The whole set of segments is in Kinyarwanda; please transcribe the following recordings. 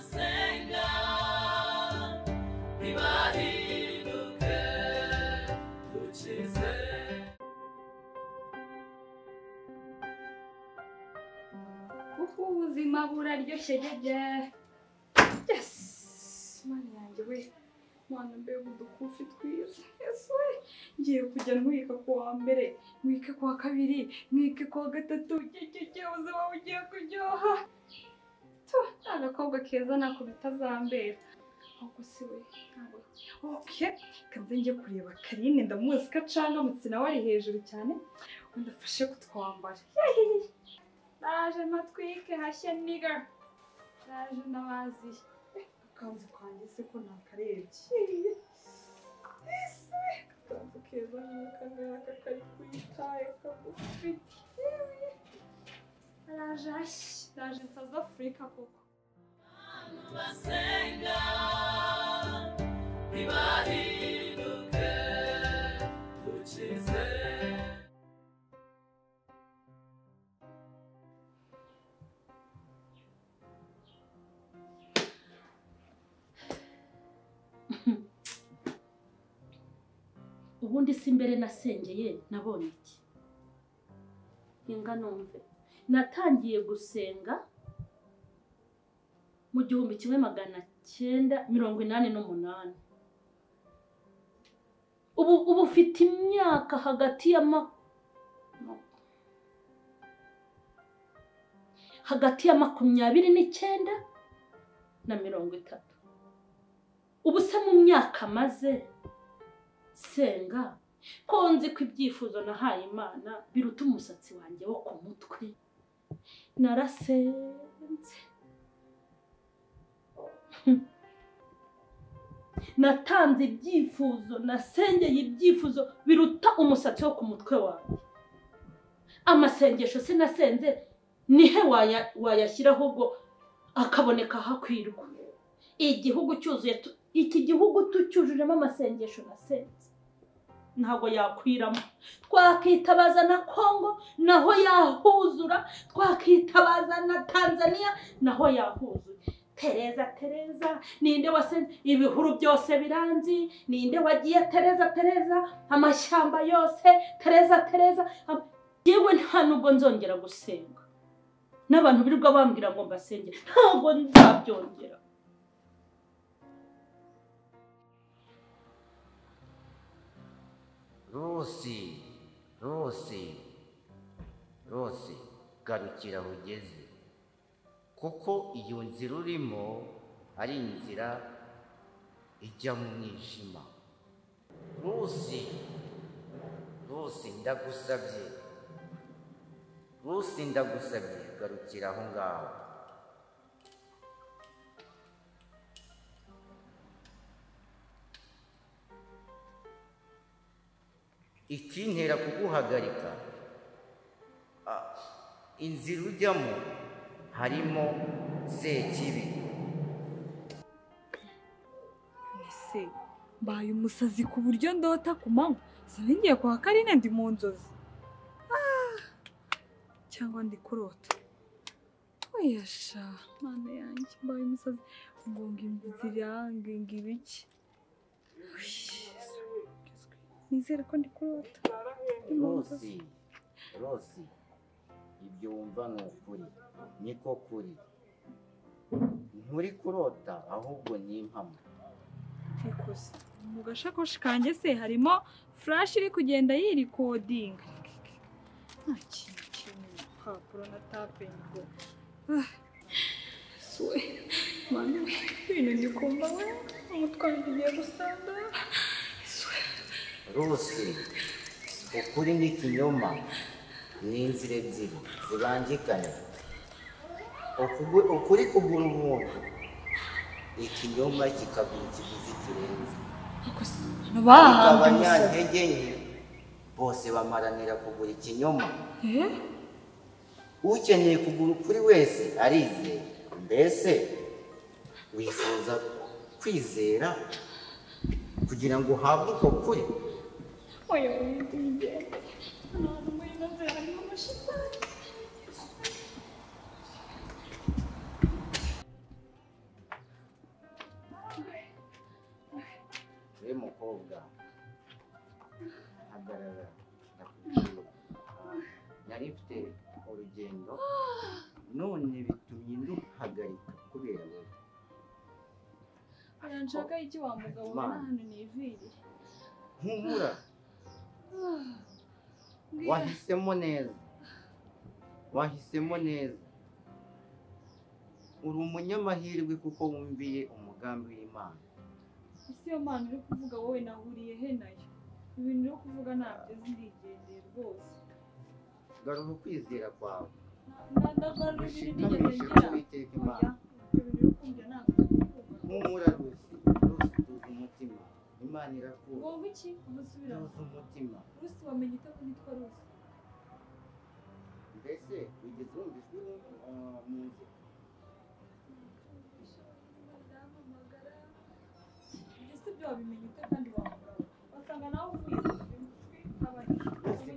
Basenga ntibahinduke dukize. Kuko ubuzima buraryoshye jeje. Yes! Mana yanjye we, mwana mbega udukufi twiza. Yes we, ngiye kujya ntwika ku wa mbere, ntwike ku wa kabiri, ntwike ku wa gatatu. Jejeje, ubuzima bugiye kuryoha. Tu, agakobwa keza nako bitazambera. Ahubwo si we, ntabwo. Okay, kanze njye kureba Karine, ndamuzi ko acangamutse nawe ari hejuru cyane. Wenda afashe kutwambara. Naje mpatwike hashya nigga. Naje ndabazi. Akanzu kanjye se ko nakarebye. Ese akanzu keza nk'aka ngaka kari kwitaye kagufi. Araje hashya. Naje nsaza Afurika koko. Basenga ntibahinduke dukize. Ubundi si mbere nasengeye nabonye iki? Inga numve. Natangiye gusenga mu 1988. Ubu ufite imyaka hagati ya 29 na 30. Ubu se mu myaka maze senga ko nzi ko ibyifuzo nahaye Imana biruta umusatsi wanjye wo ku mutwe. Narasenze, natanze ibyifuzo, nasengeye ibyifuzo biruta umusatsi wo ku mutwe wanjye. Amasengesho sinasenze nihe wayashyiraho ubwo akaboneka hakwirwa. Igihugu cyuzuye, iki gihugu tucyujujemo amasengesho nasenze ntabwo yakwiramo. Twakitabaza na Kongo naho yahuzura, twakitabaza na Tanzania naho yahuzuye. Tereza Tereza ninde wasenze ibihuru byose biranzi, ninde wagiye Tereza Tereza amashyamba yose Tereza Tereza. Yewe nta nubwo nzongera gusenga, n'abantu birirwa bambwira ngo mbasenge ntabwo nzabyongera. Rusi, Rusi, Rusi, garukira aho ugeze, kuko iyo nzira urimo ari inzira ijya mu mwijima. Rusi, Rusi ndagusabye, Rusi ndagusabye, garukira aho ngaho. Ikintera kuguhagarika, inzira ujyamo harimo Sekibi. Ese mbaye umusazi ku buryo ndota ku manywa? Singiye kwa Karine ndi mu nzozi cyangwa ndi kurota? Oya sha, Mana yanjye, mbaye umusazi ngo inzira ngo ibiki. Nizere ko ndi kurota. Rusi, Rusi, ibyo wumva ni ukuri, niko kuri. Nturi kurota ahubwo ni impamo. Ikoze mu gashakoshi kanjye se harimo flash iri kugenda yirikodinga. Nta kintu kiri mu rupapuro na tape ngo. Suwe, Mana, ibintu ndi kumva we, umutwe wanjye ugiye gusanda. Rusi, ukuri n'ikinyoma ni inzira ebyiri zibangikanye. Ukuri kugura umuntu, ikinyoma kikagura ikiguzi kirenze. Abanyantege nke bose bamaranira kugura ikinyoma. Ukeneye kugura ukuri wese arizera. Mbese wifuza kwizera kugira ngo uhabwe uko kuri? Oya, ngende. Ntabwo muri ino nzira harimo amashitani. Unshaka iki wa mugabo we n'ahantu niviriye? Humura. Wahisemo neza. Wahisemo neza. Uri umunyamahirwe kuko wumviye umugambi w'Imana. Isi yo Mana uri kuvuga wowe nahuriye he nayo? Ibintu uri kuvuga ntabyo nzigendeye rwose. Garura ukwizera kwawe. Ndagarura ibintu nigeze ngira. Imana. Ibintu uri kumbwira ntabwo. Humura Rusi, Rusi tuza umutima. Imana irakura. Wowe iki? Umusubira. Tuza umutima. Rusi wamenye ite ko nitwa Rusi? Mbese wigeze wumva ijwi mu nzira? Ibyo wabimenya ute kandi wa mugabo? Wasanga nawe uvuye Rusi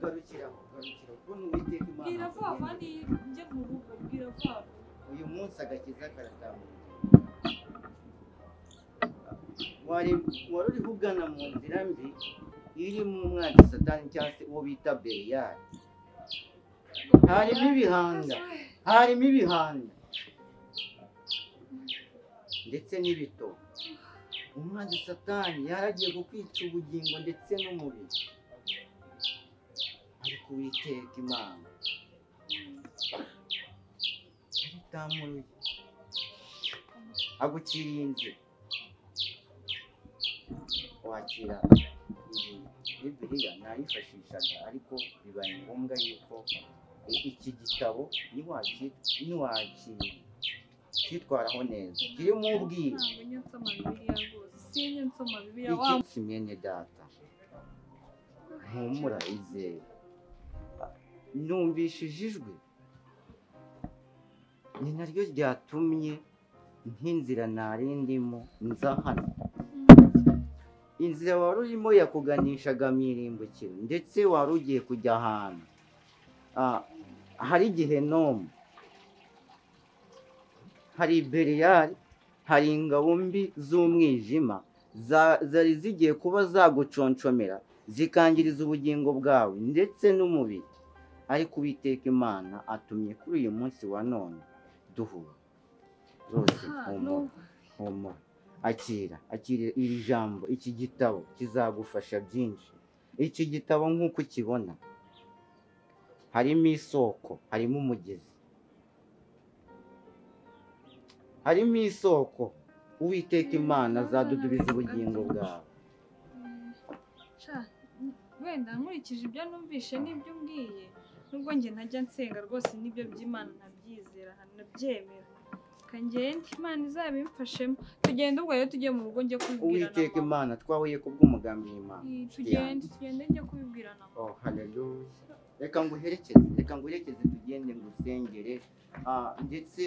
garukiraho, garukiraho. Kubona Uwiteka Imana. Bwira vuba kandi njye mu rugo, bwira vuba. Uyu munsi agakiza karatambuka. Wari uriho ugana mu nzira mbi irimo umwanzi Satani cyangwa se uwo bita Beliyali. Harimo ibihanda, harimo ibihanda ndetse n'ibito. Umwanzi Satani yaragiye kukwica ubugingo ndetse n'umubiri, ariko Uwiteka Imana yaritamuruye aguciriye inzira. Wakira iyi Bibiliya nayifashishaga, ariko bibaye ngombwa yuko iki gitabo niwakitwaraho neza kirimo ubwiru. Iki mwene data mpumura izere, numvishije ijwi ni naryo ryatumye nk'inzira nari ndimo nza hano. Inzira wari urimo yakuganishaga mu irimbukiro, ndetse wari ugiye kujya ahantu hari Gehinomu, hari Beliyali, hari ingabo mbi z'umwijima zari zigiye kuba zaguconshomera zikangiriza ubugingo bwawe ndetse n'umubiri. Ariko Uwiteka Imana atumye kuri uyu munsi wa none duhura. Rwose humura, humura. Akira, akira iri jambo, iki gitabo kizagufasha byinshi. Iki gitabo nk'uko ukibona harimo isoko, harimo umugezi, harimo isoko. Uwiteka Imana azadudubiza ubugingo bwawe. Wenda nkurikije ibyo numvishe n'ibyo umbwiye, nubwo njye ntajya nsenga rwose n'ibyo by'Imana ntabyizera ntabyemera. Kangende Imana izabimfashemo. Tugende ubwo rero tujye mu rugo njye kubibwira. Uwiteka Imana twahuye kubw'umugambi w'Imana. Tugende, tugende njye kubibwira na mama. Oh haleluya. Reka nguherekeze, reka nguherekeze tugende ngusengere. Ndetse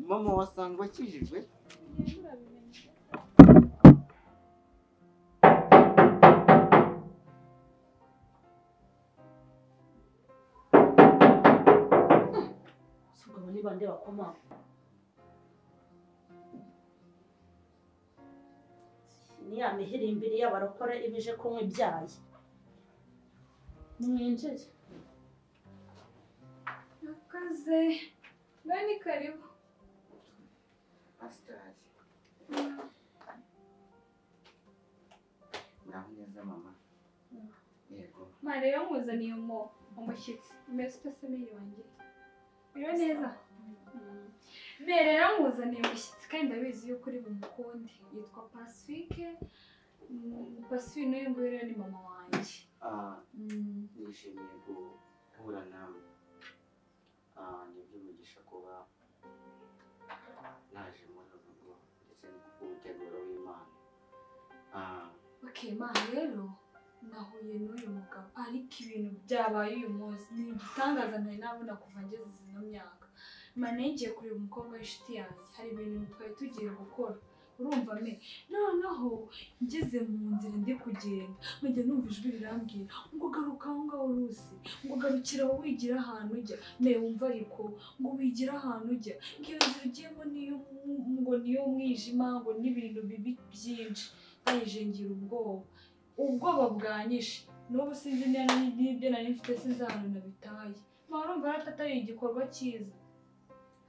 mama wasanzwe akijijwe. Sugabo ni bande bakoma. Ni ya mihirimbiri y'abarokore ibije kunywa ibyayi. Nimwinjire. Akaze. Bani karibu. Pastor. Muraho neza mama. Yego. Ma rero nkuzaniye umushyitsi. Mbese utasemeye wanjye. Biriwe neza. Me rero nkuzaniye umushyitsi kandi ndabizi yuko uri bumukunde. Yitwa Pacifique. Pacifique n'uyu nguyu rero ni mama wanjye. Nishimiye guhura nawe. Ni iby'umugisha kuba naje muri uru rugo ndetse no kubw'umuteguro w'Imana. Okay, ma rero nahuye n'uyu mugabo, ariko ibintu byabaye uyu munsi ni igitangaza ntari nabona kuva ngeze zino myaka. Mana ngiye kureba umukobwa w'inshuti yanjye, hari ibintu twari tugiye gukora. Urumva me noneho ngeze mu nzira ndi kugenda nkajya numva ijwi rirambwira ngo garuka aho ngaho Rusi, ngo garukira aho wigira ahantu ujya. Me wumva ariko ngo wigira ahantu ujya, ngo iyo nzira ugiyemo niyo ngo niyo mwijima, ngo n'ibintu bibi byinshi. Ndangije ngira ubwoba, ubwoba bwanyishe. N'ubu sinzi n'ibyo nari mfite, sinzi ahantu nabitaye. Urumva atari igikorwa cyiza.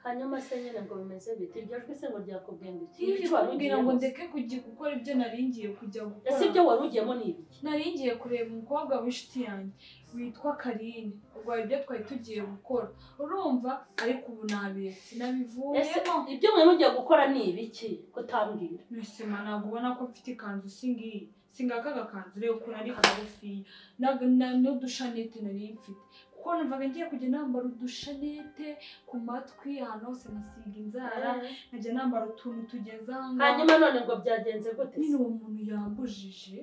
Hanyuma se nyine ngo bimeze bite? Iryo jwi se ngo ryakubwiye ngo iki? Iri kumbwira ngo ndeke kujya gukora ibyo nari ngiye kujya gukora. Ese ibyo wari ugiyemo ni ibiki? Nari ngiye kureba umukobwa w'inshuti yanjye witwa Karine. Ubwo hari ibyo twari tugiye gukora. Urumva ariko ubu nabiretse nabivuyemo. Ibyo mwari mugiye gukora ni ibiki? Kutambwira. Mbese ma ntabwo ubona ko mfite ikanzu singiyi. Singaka agakanzu rero ukuntu ari kagufi n'udushanete nari mfite. Kuko numvaga ngiye kujya nambara udushanete ku matwi ahantu hose nkasiga inzara nkajya nambara utuntu tugeze aha ngaha. Hanyuma none ngo byagenze gute? Nyine uwo muntu yambujije.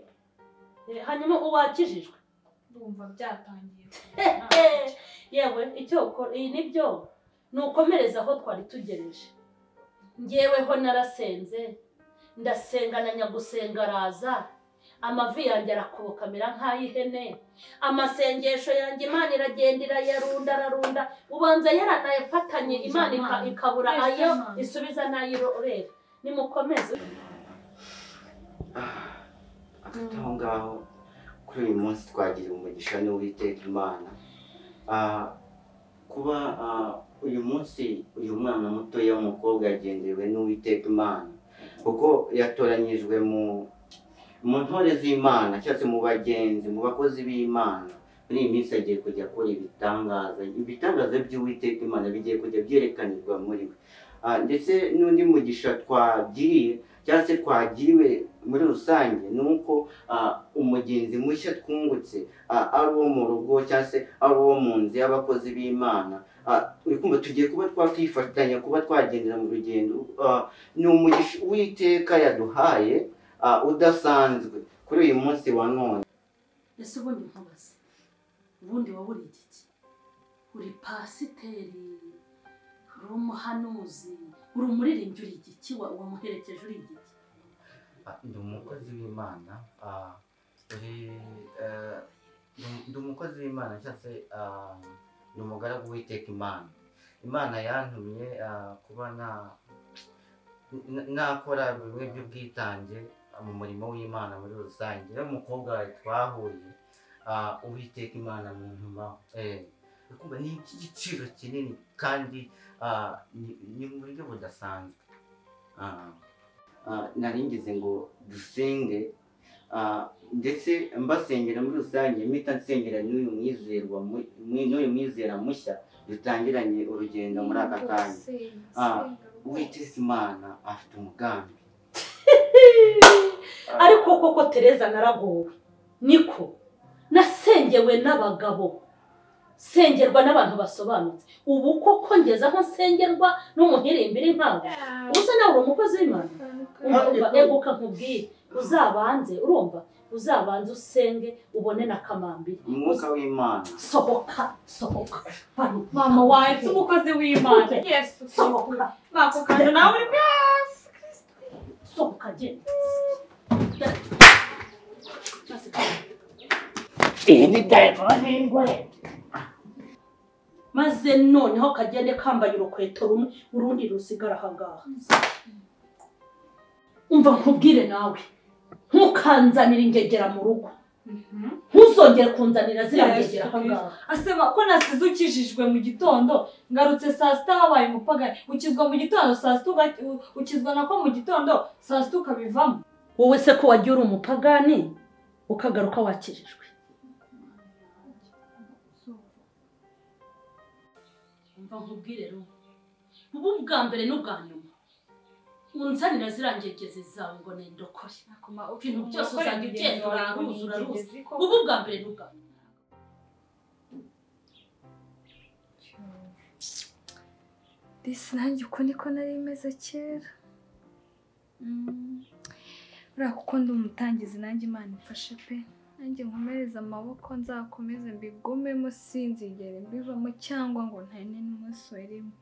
Hanyuma uwakijijwe? Ndumva byatangiye. Yewe icyo ukora iyi nibyo nukomereza aho twari tugereje. Ngeweho narasenze ndasenga na nyagusenga araza. Amavi yanjye arakobokamera nk'ay'ihene, amasengesho yanjye Imana iragenda irayarunda ararunda, ubanza yaranayafatanye Imana ikabura ayo isubiza n'ayirorera. Nimukomeze aho ngaho. Kuri uyu munsi twagira umugisha n'Uwiteka Imana kuba uyu munsi uyu mwana mutoya w'umukobwa yagendewe n'Uwiteka Imana, kuko yatoranyijwe mu ntore z'Imana cyangwa se mu bagenzi mu bakozi b'Imana. Muri iyi minsi agiye kujya akora ibitangaza, ibitangaza by'Uwiteka Imana bigiye kujya byerekanirwa muri we. Ndetse n'undi mugisha twagiriye cyangwa se twagiriwe muri rusange ni uko umugenzi mushya twungutse ari uwo mu rugo cyangwa se ari uwo mu nzu y'abakozi b'Imana. Uri kumva tugiye kuba twakwifatanya kuba twagendera mu rugendo. Ni umugisha Uwiteka yaduhaye udasanzwe kuri uyu munsi wa none. Ese ubundi nkubaze, ubundi wowe uri igiki? Uri pasiteri, uri umuhanuzi, uri umuririmbyi, uri igiki? Wamuherekeje uri igiki? Ndi umukozi w'Imana, ndi umukozi w'Imana cyangwa se ni umugaragu w'Uwiteka Imana. Imana yantumye kuba nakora bimwe by'ubwitange mu murimo w'Imana muri rusange. Rero umukobwa twahuye Uwiteka Imana mu ntuma ni iby'igiciro kinini kandi ni mu buryo budasanzwe. Nari ngize ngo dusenge ndetse mbasengera muri rusange, mpita nsengera n'uyu mwizerwa n'uyu mwizera mushya dutangiranye urugendo muri aka kanya. Uwiteka Imana afite umugambi. Ariko koko Tereza naragowe, niko nasengewe n'abagabo, sengerwa n'abantu basobanutse. Ubu koko ngeze aho nsengerwa n'umuhirimbiri nkawe. Ubu se nawe uri umukozi w'Imana? Urumva eguka nkubwire, uzabanze urumva uzabanze usenge ubone na kamambiri. Umwuka w'Imana. Sohoka sohoka. Mama wawe umukozi w'Imana. Yesu sohoka. Mako kandi nawe uri Yesu Kristo. Sohoka genda. Iyi ni dayimoni ingwe. Maze noneho kagende kambaye urukweto rumwe urundi rusigara aha ngaha. Umva nkubwire nawe, ntukanzanira ingegera mu rugo. Ntuzongere kunzanira ziriya ngegera aha ngaha. Aseba ko nasize ukijijwe mu gitondo, ngarutse saa sita wabaye umupagani. Ukizwa mu gitondo saa sita ukizwa nako mu gitondo saa sita ukabivamo. Wowe se ko wagiye uri umupagani ukagaruka wakijijwe? Umva nkubwire rero, ubu bwa mbere n'ubwa nyuma unzanira ziriya ngegezi zawe ngo nindokore. Ibintu byose uzajya ugenda uraruza uraruza. Ubu bwa mbere n'ubwa nyuma. Disi nanjye uko niko nari meze kera. Uriya kuko ndi umutangizi nanjye Imana imfashe pe. Nanjye nkomereze amaboko nzakomeze mbigumemo sinzigere mbivamo cyangwa ngo ntane n'umunsi rimwe.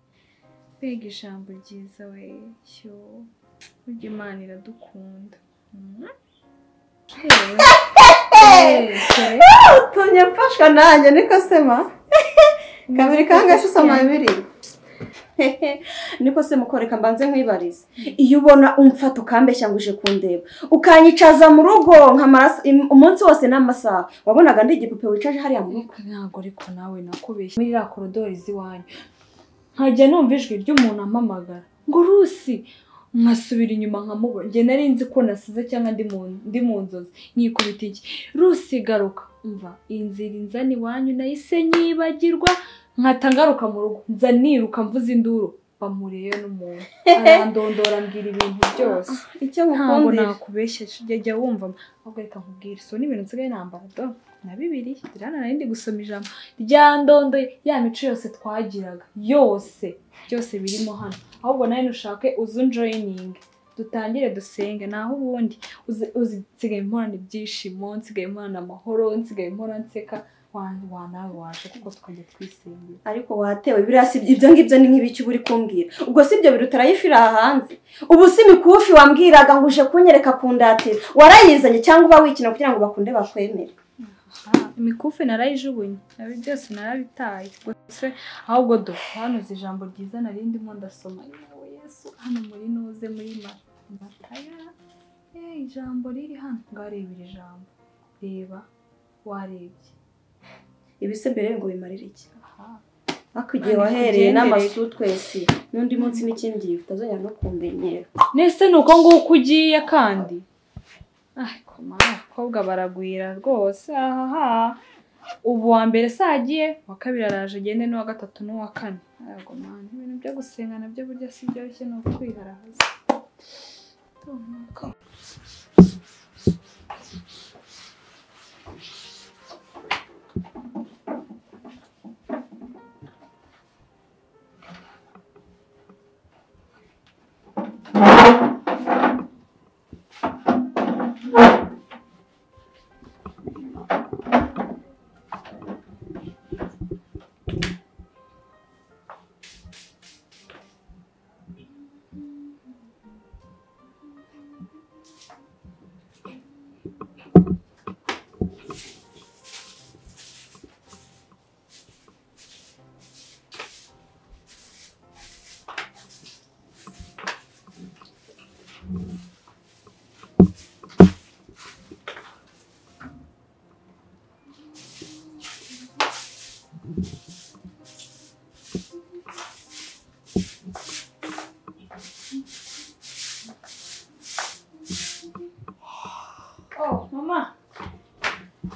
Mbega ijambo ryiza we cyo burya Imana iradukunda. Utumye mfashwa nanjye niko sema kabiri kangahe usoma bibiri niko se mukoreka mbanze nkwibarize. Iyo ubona umfata ukambeshya ngo uje kundeba ukanyicaza mu rugo nkamara umunsi wose n'amasaha, wabonaga ndi igipupe wicaje hariya mu rugo? Ntabwo ariko nawe nakubeshye muri iriya korodori z'iwanyu. Nkajya numva ijwi ry'umuntu ampamagara ngo Rusi, nkasubira inyuma nkamubura. Njye nari nzi ko nasize cyangwa ndi mu nzozi, nkikubita iki Rusi garuka. Umva inzira inzana iwanyu nahise nyibagirwa, nkata ngaruka mu rugo, nza niruka mvuza induru, bamureyo n'umuntu arandondora ambwira ibintu byose. Icyo ntabwo ngukundira nakubeshya, jya wumva ahubwo reka nkubwire, so n'ibintu nsigaye nambara do na Bibiliya dirana, nari ndi gusoma ijambo ryandondoye, ya mico yose twagiraga yose byose birimo hano. Ahubwo nawe nushake uze unjoyininge dutangire dusenge, naho ubundi nsigaye mporana ibyishimo, nsigaye mporana amahoro, nsigaye mpora nseka, wa nawe waje kuko tukajya twisengera. Ariko watewe biriya si ibyo ngibyo ni nk'ibiki uba uri kumbwira? Ubwo si ibyo bintu utarayifira aha hanze? Ubu si imikufi wambwiraga ngo uje kunyereka kundatira, warayizanye cyangwa uba wikina kugira ngo bakunde bakwemere? Imikufi narayijugunye, nabi byose narabitaye. Gusa ahubwo do hano uzi ijambo ryiza nari ndimo ndasoma, yewe Yesu, hano muri nuze muri Matayo, ijambo riri hano, ngarebera ijambo, reba warebye ibise mbere ngo bimarire iki? Ariko igihe wahereye n'amasu twese n'undi munsi n'ikindi utazongera no kumbenyera. Nese nuko nguko ugiye kandi koma abakobwa baragwira rwose. Ahaha, ubu wa mbere sagiye, wa kabiri araje agende, n'uwa gatatu n'uwa kane. Yego man, ibintu byo gusenga nabyo burya si byoroshye, ni ukwiharahaza. Oh, mama.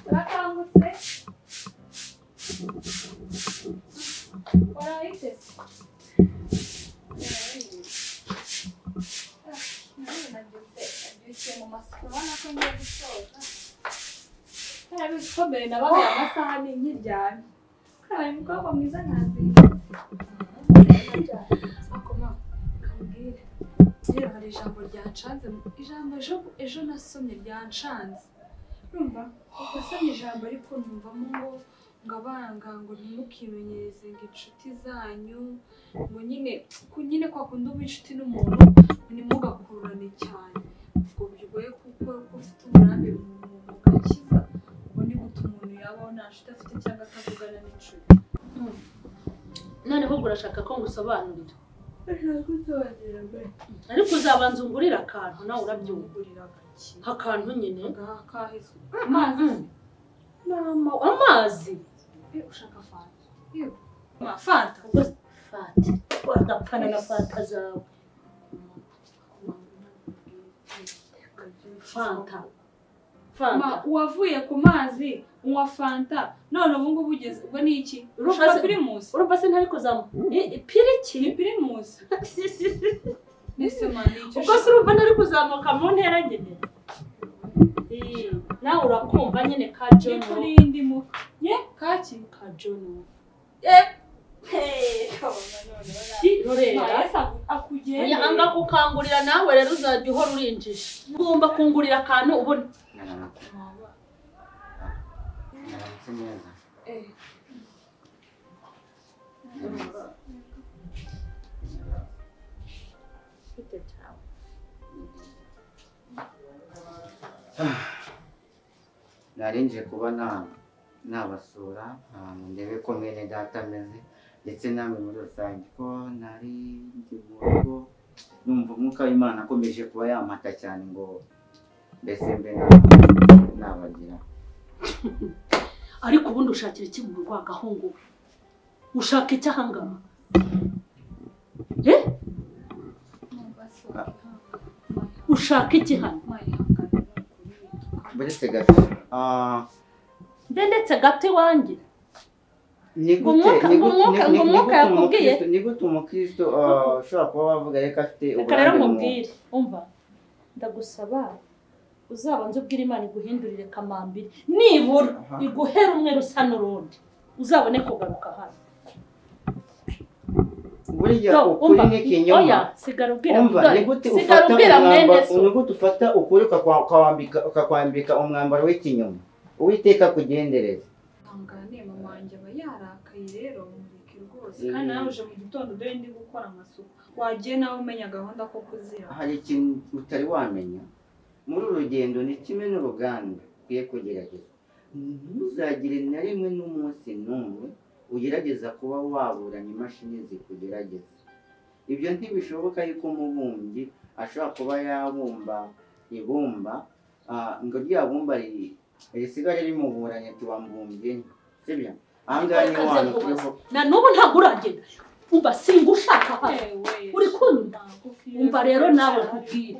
Urakangutse? Warayite? Nabyutse mu masuku, urabona ko ngiye gusoza. Narabizi ko mbere nabaga amasaha ni nkiryamye. Karabaye umukobwa mwiza nkazindutse. Akoma, kambwire. Rero hari ijambo ryancanze, ijambo ejo nasomye ryancanze. Urumva? Nasomye ijambo ariko numvamo ngo abanga ngo ntimukimenyereze ngo inshuti zanyu, ngo nyine kwa kundi uba inshuti n'umuntu ntimugakururane cyane. Ubwo bigoye kuko ufite umurambi mu gakiza, ubwo ni gute umuntu yabaho nta nshuti afite cyangwa atavugana n'inshuti. Noneho urashaka ko ngusobanurira? Ariko uzabanza ungurira akantu nawe urabyumva. Akantu nyine amazi. Mama, amazi. Ushaka fanta? Fanta. Fanta. Wagapfana na fanta zawe. Fanta. Fanta. Wavuye ku mazi unywa fanta, none ubu ngubu ugeze ubwo ni iki? Ushaka Primus? Urumva se ntari kuzamu piriki? Ni Primus. Nese mani icyo. Ubwo se urumva ntari kuzamuka mu ntera nyine? Nawe urakumva nyine ka John. Kuri indi mu. Ye kaki ka John. Anga kukangurira nawe rero uzajya uhora urinjije. Ugomba kungurira akantu ubona. Narinje kuba nabasura ndebe ko mwene data ameze ndetse namwe muri rusange ko nari ndi mu rugo numva umwuka w'Imana akomeje kuba yampata cyane ngo mbese mbe nabagira. Ariko ubundi ushakira iki mu rwagahungu? Ushaka iki ahangama? Ushaka iki hano? Buretse gato. Ndetse gato iwanjye. Ni gute umukristo ushobora kuba wavuga reka afite uburambe mu mwuka? Umva, ndagusaba uzabanze ubwire Imana iguhindurire kamambiri, nibura iguhere umwe rusa n'urundi, uzabone kugaruka hano. Buriya ukuri n'ikinyoma. Oya, sigara ubwira. Umva, ni gute ufata ukuri ukakwambika umwambaro w'ikinyoma? Uwiteka kugendereza. Ihangane, mama wanjye aba yarakaye rero mureke rwose. Kandi nawe uje mu gitondo dore ndi gukora amasuku. Wagiye nawe umenya gahunda ko kuzira. Hari ikintu utari wamenya. Muri uru rugendo ni kimwe n'uruganda ukwiye kugerageza. Ntuzagire na rimwe n'umunsi n'umwe ugerageza kuba waburana imashini zikugerageza. Ibyo ntibishoboka yuko umubumbyi ashobora kuba yabumba ibumba ngo rya bumba risigare rimuburanye tuwambumbye, sibyo? Ahangaha ni wantu turiho. Na n'ubu ntabwo uragenda. Umva, singushaka hano. Uri kunyumva? Umva rero nawe nkubwire.